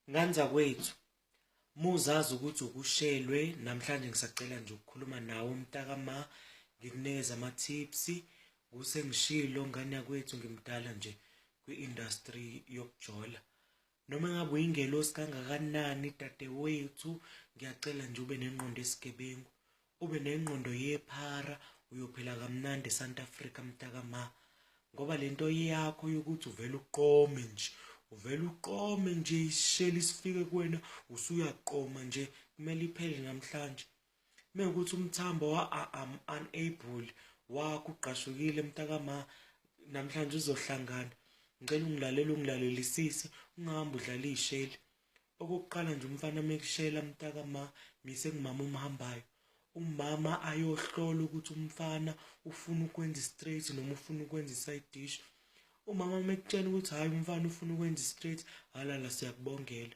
Ngane zakwethu, muzazi ukuthi ukushelwe namhlanje ngisacela nje ukukhuluma nawe mntakama, ngikunikeze ama-tips. Kusengishilo ngane yakwethu ngimdala nje kwi-industry yokujola. Noma engabe uyingelosi kangakanani dadewethu, ngiyacela nje ube nengqondo yesigebengu, ube nengqondo yephara, uyophila kamnandi eSouth Africa mntakama. Ngoba lento yakho yokuthi uvele uqome nje, uvele uqome nje isisheli sifike kuwena usuyaqoma nje, kumele iphele namhlanje. Mewukuthi umthambo wa I'm unable wakho ugqashukile mntakama, namhlanje uzohlangana. Ngicela ungilalele ungilalelisise, ungahambi udlala iy'sheli. Okokuqala nje umfana mekushela mntakama, mise kumama omhambayo. Umama ayohlola ukuthi umfana ufuna ukwenza i-straight noma ufuna ukwenza i-side dish. Umama mekutshela ukuthi hhayi umfana ufuna ukwenza i-straight, halala siyakubongela.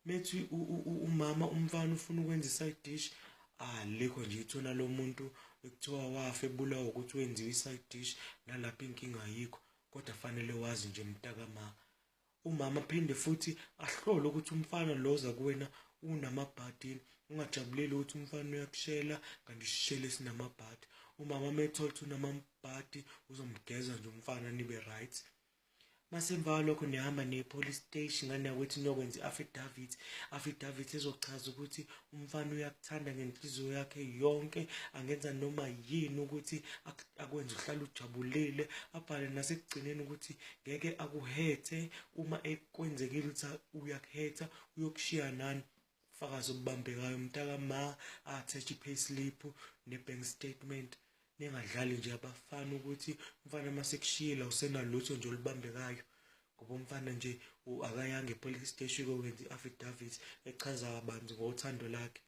Methi umama umfana ufuna ukwenza i-side dish, alikho nje ithuna lomuntu ekuthiwa wafa ebulawa ukuthi wenziwe i-side dish, nalapho inkinga ayikho. Kodwa fanele wazi nje mntakama. Umama aphinde futhi ahlole ukuthi umfana lo oza kuwena unamabhadi yini. Ungajabuleli ukuthi umfana uyakushela kanti isishelo esinamabhadi. Umama uma ethola ukuthi unamabhadi uzomgeza nje umfana nibe right. Mase emva kwalokho nihamba niye police station ngane yakwethu niyokwenza i-affidavit. Affidavit ezochaza ukuthi umfana uyakuthanda ngenhliziyo yakhe yonke, angenza noma yini ukuthi akwenze uhlale ujabulile. Abhale nasekugcineni ukuthi ngeke akuhethe, uma ekwenzekile ukuthi uyakuhetha uyokushiya nani. Ubufakazi obubambekayo mntakama, attach i-payslip ne-bank statement. Ningadlali nje abafana ukuthi umfana uma sekushiyile awusenalutho nje olubambekayo, ngoba umfana nje akayanga e-police station ukuyokwenza i-affidavit echaza kabanzi ngothando lakhe.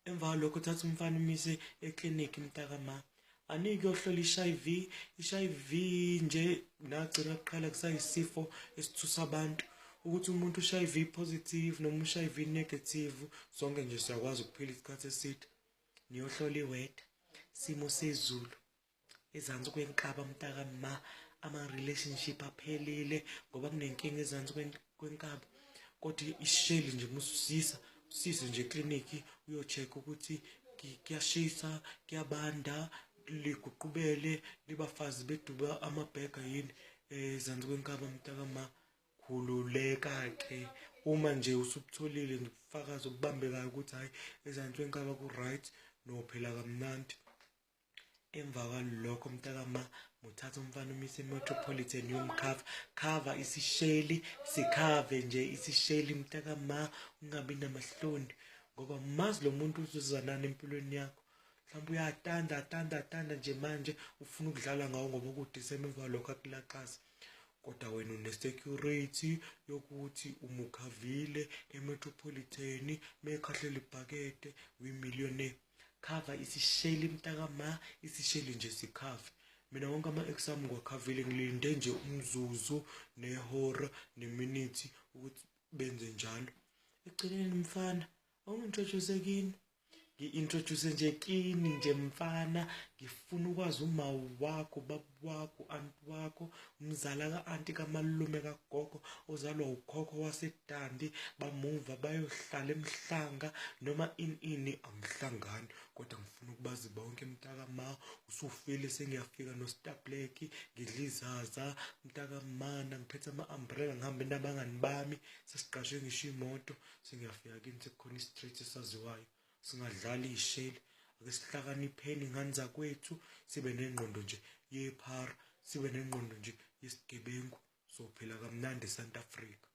Emva kwalokho thatha umfana umise eklinikhi mntakama, anike uyohlola i-HIV. I-HIV nje nagcina kuqala kusayisifo esithusa abantu ukuthi umuntu u-HIV positive noma u-HIV negative, sonke nje siyakwazi ukuphila isikhathi eside. Niyohlola iweda, isimo sezulu ezansi kwenkaba mntakama, ama-relationship aphelile ngoba kunenkinga ezansi kwenkaba. Kodwa isisheli nje mususisa usise nje eklinikhi uyo-check ukuthi kuyashisa, kuyabanda, liguqubele libafazi beduba amabhega yini ezansi kwenkaba mntakama. Khululeka-ke uma nje usubutholile nje ubufakazi obubambekayo ukuthi hhayi ezansi kwenkaba ku-right, nophila kamnandi. Emva kwalokho mntakama, muthatha umfana umise eMetropolitan uyomkhava, khava isisheli, sikhave nje isisheli mntakama, ungabi namahloni ngoba mazi lo muntu uzoza nani empilweni yakho. Mhlawumbe uyatanda tanda tanda nje manje ufuna ukudlala ngawo ngoba kuDisemba, emva kwalokho akulaxaze. Kodwa wena une-security yokuthi umukhavile eMetropolitan, mekhahlela ibhakede uyi-millionaire. Khava isisheli mntakama, isisheli nje sikhave. Mina wonke ama-ex ami ngiwakhavile, ngilinde nje umzuzu nehora neminithi ukuthi benze njalo. Ekugcineni mfana, awungi-introduce kini, ngi-introduce nje kini nje mfana, ngifuna ukwazi uma wakho, baba wakho, anti wakho, umzala ka-anti kamalume kagogo ozalwa ukhokho waseDandi, bamuva bayohlala eMhlanga noma ini ini angihlangani, kodwa ngifuna ukubazi bonke mntakama. Usufile sengiyafika no-Star Black, ngidla izaza mntakamana, ngiphethe ama-umbrella, ngihambe nabangani bami, sesiqashe ngisho imoto, sengiyafika kini sekukhona i-street esaziwayo. Singadlali iy'sheli, ake sihlakanipheni ngane zakwethu, sibe nengqondo nje yephara, sibe nengqondo nje yesigebengu, sophila kamnandi eSouth Africa.